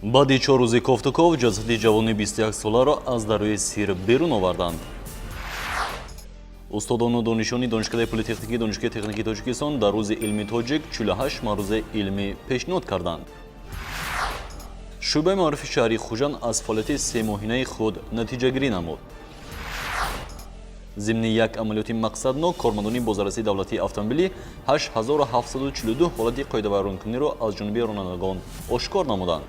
Баъди 4 рӯзи кофтуков ҷасади ҷавони 21-соларо аз дарёи Сир берун оварданд. Устодону донишҷӯёни Донишкадаи политехникии Донишгоҳи техникии Тоҷикистон дар Рӯзи илми тоҷик 48 маърузаи илмӣ пешниҳод карданд. Шӯъбаи маорифи шаҳри Хуҷанд аз фаъолияти семоҳинаи худ натиҷагирӣ намуд. Зимни як амалиёти мақсаднок кормандони бозаррасии давлатии автомобилӣ 8742 ҳолати қоидавайронкуниро аз ҷониби ронандагон ошкор намуданд.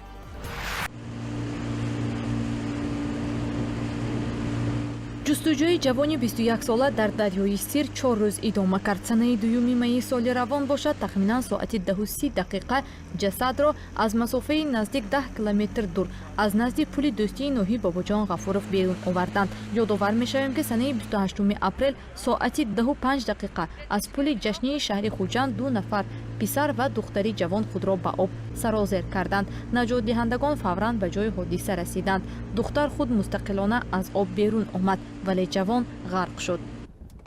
Ҷустуҷӯи ҷавони 21-сола дар дарёи Сир 4 рӯз идома кард. Санаи 2 майи соли равон бошад, тахминан соати 10:30 ҷасадро аз масофаи наздик 10 километр дур аз назди пули Дӯстии ноҳияи Бобоҷон Ғафуров берун оварданд. Ёдовар мешавем, ки санаи 28 апрел соати 10:05 аз пули Ҷашнии шаҳри Хуҷанд ду нафар, писар ва духтари ҷавон, худро ба об сарозер карданд. Наҷотдиҳандагон фавран ба ҷои ҳодиса расиданд. Духтар худ мустақилона аз об берун омад, вале ҷавон ғарқ шуд.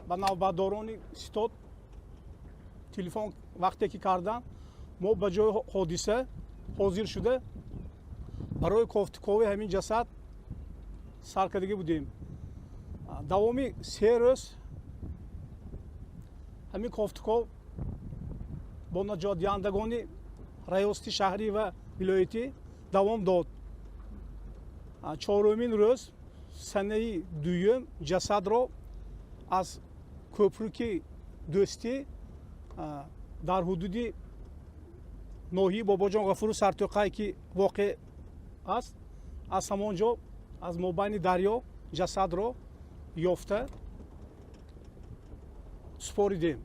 Ба навбатдорони ситод телефон вақте ки карданд, мо ба ҷои ҳодиса ҳозир шуда, барои кофтукови ҳамин ҷасад саркардагӣ будем. Давоми 3 рӯз ҳамин кофтуков бо наҷотдиҳандагони раёсати шаҳрӣ ва вилоятӣ давом дод. Чорумин рӯз, санаи 2, ҷасадро аз кӯпруки Дӯстӣ дар ҳудуди ноҳияи Бобоҷон Ғафуров, Сартоқай ки воқеъ аст, аз ҳамон ҷо, аз мобайни дарё ҷасадро ёфта супоридем.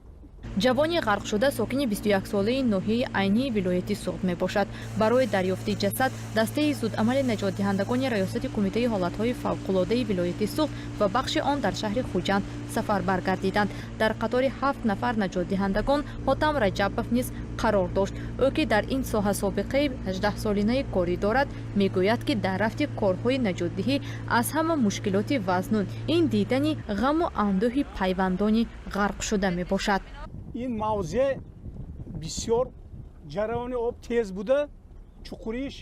Ҷавони ғарқшуда сокини 21-солаи ноҳияи Айнии вилояти Суғд мебошад. Барои дарёфти ҷасад дастаи зудамали наҷотдиҳандагони раёсати Кумитаи ҳолатҳои фавқулодаи вилояти Суғд ва бахши он дар шаҳри Хуҷанд сафарбар гардиданд. Дар қатори ҳафт нафар наҷотдиҳандагон Ҳотам Раҷабов низ қарор дошт. Ӯ, ки дар ин соҳа собиқаи 18-солинаи корӣ дорад, мегӯяд, ки дар рафти корҳои наҷотдиҳӣ аз ҳама мушкилоти вазнун ин дидани ғаму андӯҳи пайвандони ғарқшуда мебошад. Ин мавзеъ бисёр ҷараёни об тез буда, чуқуриш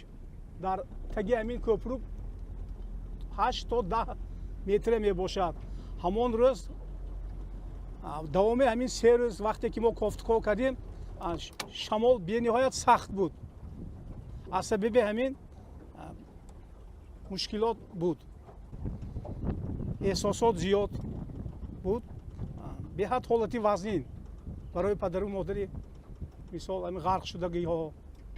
дар таги ҳамин кӯпрук 8 то 10 метре мебошад. Ҳамон рӯз, давоми ҳамин 3 рӯз, вақте ки мо кофтуков кардем, шамол бениҳоят сахт буд. Аз сабаби ҳамин мушкилот буд, эҳсосот зиёд буд, беҳад ҳолати вазнин барои падару модари, мисол, ҳамин ғарқшудагиҳо.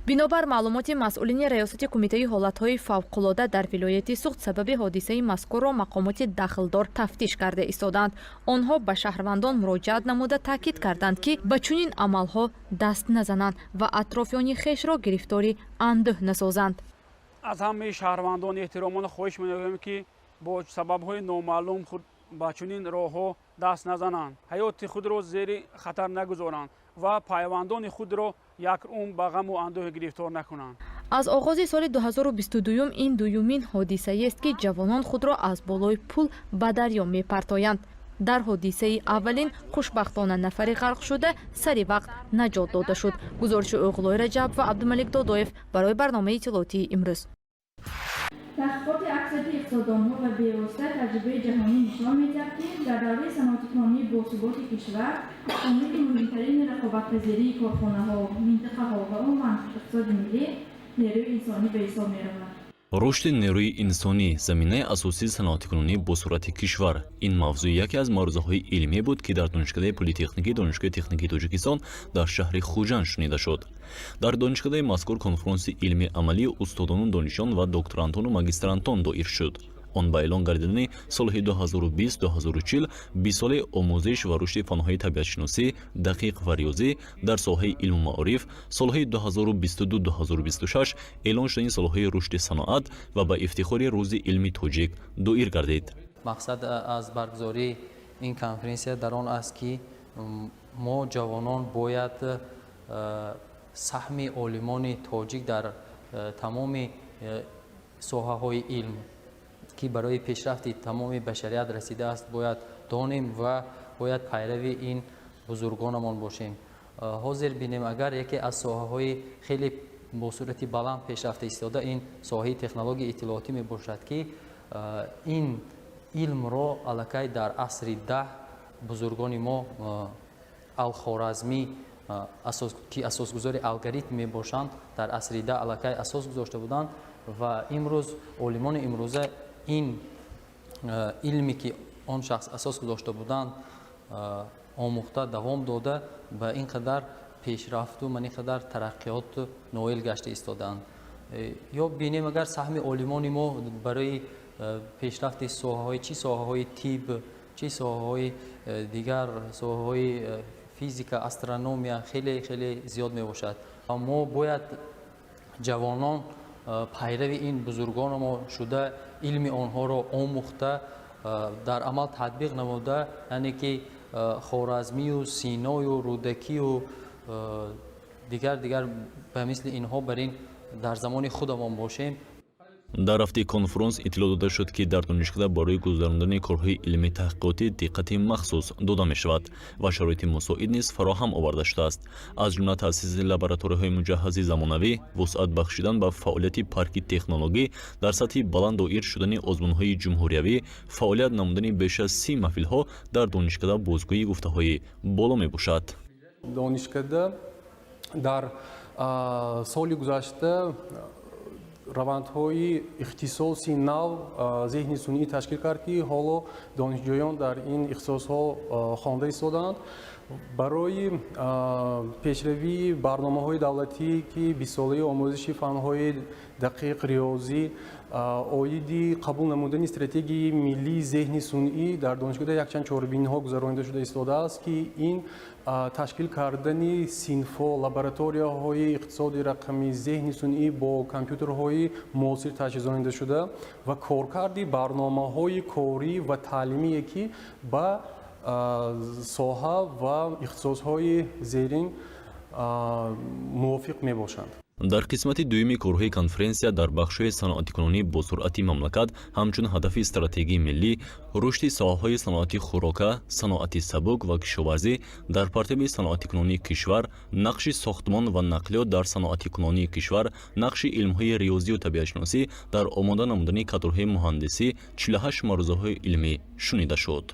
Бинобар маълумоти масъулини раёсати Кумитаи ҳолатҳои фавқулода дар вилояти Суғд, сабаби ҳодисаи мазкурро мақомоти дахлдор тафтиш карда истодаанд. Онҳо ба шаҳрвандон муроҷиат намуда, таъкид карданд, ки ба чунин амалҳо даст назананд ва атрофиёни хешро гирифтори андӯҳ насозанд. Аз ҳамаи шаҳрвандон эҳтиромона хоҳиш менамоем, ки бо сабабҳои номаълум худ ба чунин роҳҳо даст назананд, ҳаёти худро зери хатар нагузоранд ва пайвандони худро як умр ба ғаму андӯҳ гирифтор накунанд. Аз оғози соли 2022 ин дуюмин ҳодисаест, ки ҷавонон худро аз болои пул ба дарё мепартоянд. Дар ҳодисаи аввалин хушбахтона нафари ғарқшуда сари вақт наҷот дода шуд. Гузориши Оғлои Раҷаб ва Абдумалик Додоев барои барномаи иттилоотии «Имрӯз». Таҳқиқоти аксарияти иқтисоддонҳо ва бевосита таҷрибаи ҷаҳонӣ нишон медиҳад, ки дар давраи саноатикунонии босуботи кишвар омили муҳимтарини рақобатпазирии корхонаҳо, минтақаҳо ва умуман иқтисоди миллӣ нерӯи инсонӣ ба ҳисоб меравад. Рушди нерӯи инсонӣ — заминаи асосии саноатикунонии босуръати кишвар. Ин мавзӯи яке аз маърузаҳои илмӣ буд, ки дар Донишкадаи политехникии Донишгоҳи техникии Тоҷикистон дар шаҳри Хуҷанд шунида шуд. Дар донишкадаи мазкур конфронси илмии амалии устодону донишҷӯён ва докторантону магистрантон доир шуд. Он ба эълон гардидани солҳои 2020-2040, бистсолаи омӯзиш ва рушди фанҳои табиатшиносӣ, дақиқ ва риёзӣ дар соҳаи илму маориф, солҳои 2022-2026, эълон шудани солҳои рушди саноат ва ба ифтихори Рӯзи илми тоҷик доир гардид. Мақсад аз баргузории ин конференсия дар он аст, ки мо, ҷавонон, бояд саҳми олимони тоҷик дар тамоми соҳаҳои илм, ки барои пешрафти тамоми башарият расидааст, бояд донем ва бояд пайрави ин бузургонамон бошем. Ҳозир бинем, агар яке аз соҳаҳои хеле бо суръати баланд пешрафта истода, ин соҳаи технологияи иттилоотӣ мебошад, ки ин илмро аллакай дар асри 10 бузургони мо Алхоразмӣ, ки асосгузори алгоритм мебошанд, дар асри 10 аллакай асос гузошта буданд ва имрӯз олимони имрӯза ин илме, ки он шахс асос гузошта буданд, омӯхта, давом дода, ба ин қадар пешрафту ман ин қадар тараққиёт ноил гашта истодаанд. Ё бинем агар саҳми олимони мо барои пешрафти соҳаҳои, чӣ соҳаҳои тиб, чӣ соҳаҳои дигар, соҳаҳои физика, астрономия, хеле хеле зиёд мебошад. Мо бояд ҷавонон пайрави ин бузургони мо шуда, илми онҳоро омӯхта, дар амал татбиқ намуда, яъне ки Хоразмию Синою Рӯдакию дигар дигар ба мисли инҳо бар ин дар замони худамон бошем. Дар рафти конфронс иттилоъ дода шуд, ки дар донишкада барои гузарондани корҳои илмии таҳқиқотӣ диққати махсус дода мешавад ва шароити мусоид низ фароҳам оварда шудааст, аз ҷумла таъсиси лабораторияҳои муҷаҳҳази замонавӣ, вусъат бахшидан ба фаъолияти парки технологӣ, дар сатҳи баланд доир шудани озмунҳои ҷумҳуриявӣ, фаъолият намудани беш аз 30 маҳфилҳо дар донишкада бозгӯии гуфтаҳои боло мебошад. Донишкада дар соли гузашта равандҳои ихтисоси нав, зеҳни сунъӣ, ташкил кард, ки ҳоло донишҷӯён дар ин ихтисосҳо хонда истодаанд. Барои пешравии барномаҳои давлатӣ, ки бистсолаи омӯзиши фанҳои дақиқ, риёзӣ, оиди қабул намудани стратегияи миллии зеҳни сунъӣ, дар донишгоҳ якчанд чорабиниҳо гузаронида шуда истодааст, ки ин ташкил кардани синфҳо, лабораторияҳои иқтисоди рақамӣ, зеҳни сунъӣ бо компютерҳои муосир таҷҳизонида шуда ва коркарди барномаҳои корӣ ва таълимие, ки ба соҳа ва ихтисосҳои зерин мувофиқ мебошанд. Дар қисмати дуюми корҳои конференсия дар бахшҳои саноатикунонӣ бо суръати мамлакат ҳамчун ҳадафи стратегии миллӣ, рушди соҳаҳои саноати хӯрока, саноати сабук ва кишоварзӣ дар партави саноатикунонии кишвар, нақши сохтмон ва нақлиёт дар саноатикунонии кишвар, нақши илмҳои риёзию табиатшиносӣ дар омода намудани кадрҳои муҳандисӣ 48 маърузаҳои илмӣ шунида шуд.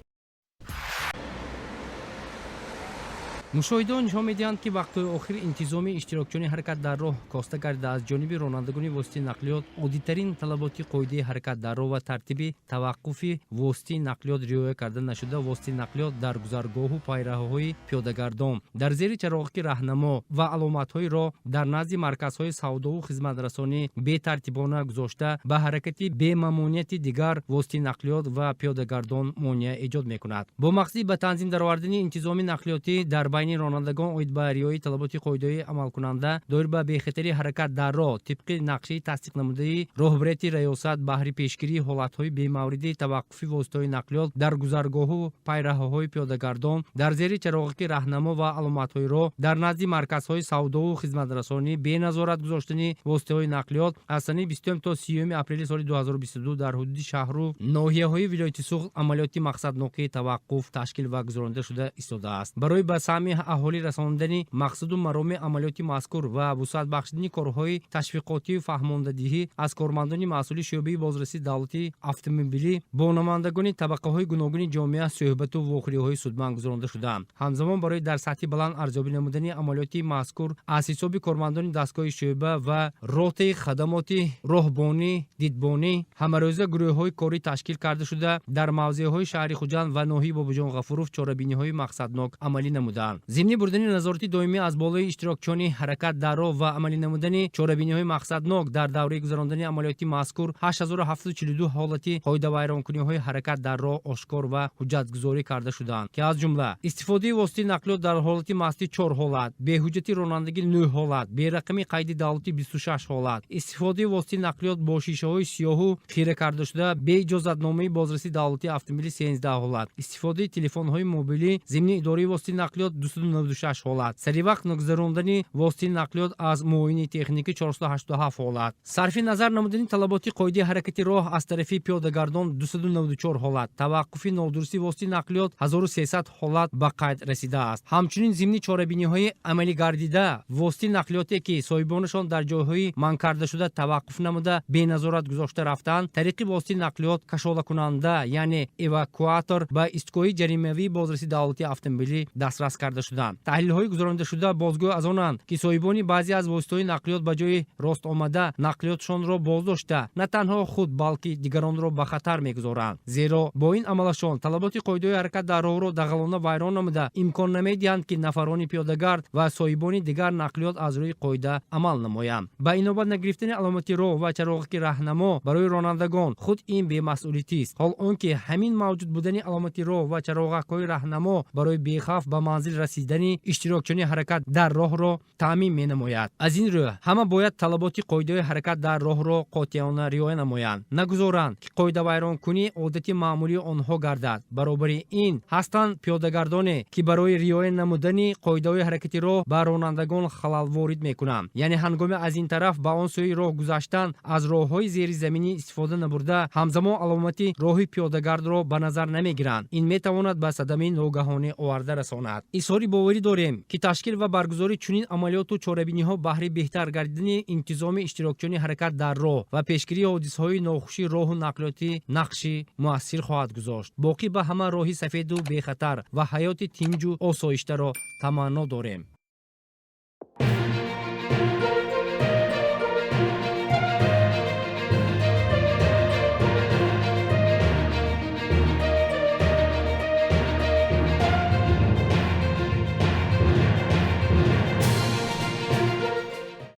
Мушоҳидаҳо нишон медиҳанд, ки вақтҳои охир интизоми иштирокчиёни ҳаракат дар роҳ коста гардида, аз ҷониби ронандагони воситаи нақлиёт оддитарин талаботи қоидаи ҳаракат дар роҳ ва тартиби таваққуфи воситаи нақлиёт риоя карда нашуда, воситаи нақлиёт дар гузаргоҳу пайраҳаҳои пиёдагардон, дар зери чароғаки раҳнамо ва аломатҳои роҳ, дар назди марказҳои савдову хизматрасонӣ бетартибона гузошта, ба ҳаракати бемамонияти дигар воситаи нақлиёт ва пиёдагардон монеа эҷод мекунад. Бо мақсади ба танзим даровардани интизоми нақлиётӣ дар байни ронандагон оид ба риояи талаботи қоидаҳои амалкунанда доир ба бехатарии ҳаракат дар роҳ, тибқи нақшаи тасдиқнамудаи роҳбарияти раёсат, баҳри пешгирии ҳолатҳои бемавриди таваққуфи воситаҳои нақлиёт дар гузаргоҳу пайраҳаҳои пиёдагардон, дар зери чароғаки раҳнамо ва аломатҳои роҳ, дар назди марказҳои савдову хизматрасонӣ беназорат гузоштани воситаҳои нақлиёт, аз санаи 20 то 30 апрели соли 2022 дар ҳудуди шаҳру ноҳияҳои вилояти Суғд амалиёти мақсаднокии таваққуф ташкил ва гузаронида шуда истодааст. Барои ба саҳми аҳолӣ расондани мақсаду мароми амалиёти мазкур ва вусъат бахшидани корҳои ташвиқотию фаҳмондадиҳӣ аз кормандони масъули шӯъбаи бозрасии давлатии автомобилӣ бо намояндагони табақаҳои гуногуни ҷомеа суҳбату вохӯриҳои судманд гузаронида шудаанд. Ҳамзамон, барои дар сатҳи баланд арзёбӣ намудани амалиёти мазкур аз ҳисоби кормандони дастгоҳи шӯъба ва ротаи хадамоти роҳбонӣ дидбонӣ ҳамарӯза гурӯҳҳои корӣ ташкил карда шуда, дар мавзеъҳои шаҳри Хуҷанд ва ноҳияи Бобоҷон Ғафуров чорабиниҳои мақсаднок амалӣ намуданд. Зимни бурдани назорати доимӣ аз болои иштирокчиёни ҳаракат дар роҳ ва амалӣ намудани чорабиниҳои мақсаднок дар давраи гузарондани амалиёти мазкур 8742 ҳолати қоидавайронкуниҳои ҳаракат дар роҳ ошкор ва ҳуҷҷатгузорӣ карда шуданд, ки аз ҷумла истифодаи воситаи нақлиёт дар ҳолати мастӣ чор ҳолат, беҳуҷҷати ронандагӣ нӯҳ ҳолат, берақами қайди давлатӣ 26 ҳолат, истифодаи воситаи нақлиёт бо шишаҳои сиёҳу хира кардашуда беиҷозатномаи бозрасии давлатии автомобилӣ 13 ҳолат, истифодаи телефонҳои мобилӣ зимни идораи воситаи нақлиёт 296 ҳолат, саривақт нагузарондани воситаи нақлиёт аз муоини техникӣ 487 ҳолат, сарфи назар намудани талаботи қоидаи ҳаракати роҳ аз тарафи пиёдагардон 294 ҳолат, таваққуфи нодурусти воситаи нақлиёт 1300 ҳолат ба қайд расидааст. Ҳамчунин, зимни чорабиниҳои амалӣ гардида, воситаи нақлиёте, ки соҳибонашон дар ҷойҳои манъ кардашуда таваққуф намуда, беназорат гузошта рафтаанд, тариқи воситаи нақлиёт кашолакунанда, яъне эвакуатор, ба истгоҳи ҷаримавии бозраси давлатии автомобилӣ дастрас карда шуданд. Таҳлилҳои гузаронидашуда бозгӯ аз онанд, ки соҳибони баъзе аз воситаҳои нақлиёт ба ҷои рост омада нақлиётшонро боздошта, на танҳо худ, балки дигаронро ба хатар мегузоранд, зеро бо ин амалашон талаботи қоидаҳои ҳаракат дар роҳро дағалона вайрон намуда, имкон намедиҳанд, ки нафарони пиёдагард ва соҳибони дигар нақлиёт аз рӯи қоида амал намоянд. Ба инобат нагирифтани аломати роҳ ва чароғаки раҳнамо барои ронандагон худ ин бемасъулитист. Ҳол он ки ҳамин мавҷуд будани аломати роҳ ва чароғакҳои раҳнамо барои бехавф ба манзил расидани иштирокчиёни ҳаракат дар роҳро таъмин менамояд. Аз ин рӯ, ҳама бояд талаботи қоидаҳои ҳаракат дар роҳро қотеона риоя намоянд, нагузоранд, ки қоидавайронкунӣ одати маъмулии онҳо гардад. Баробари ин, ҳастанд пиёдагардоне, ки барои риоя намудани қоидаҳои ҳаракати роҳ ба ронандагон халал ворид мекунанд, яъне ҳангоми аз ин тараф ба он сӯи роҳ гузаштан аз роҳҳои зеризаминӣ истифода набурда, ҳамзамон аломати роҳи пиёдагардро ба назар намегиранд. Ин метавонад ба садамаи ногаҳонӣ оварда расонад. Изҳори боварӣ дорем, ки ташкил ва баргузории чунин амалиёту чорабиниҳо баҳри беҳтар гардидани интизоми иштирокчиёни ҳаракат дар роҳ ва пешгирии ҳодисаҳои нохуши роҳу нақлиётӣ нақши муассир хоҳад гузошт. Боқӣ ба ҳама роҳи сафеду бехатар ва ҳаёти тинҷу осоиштаро таманно дорем.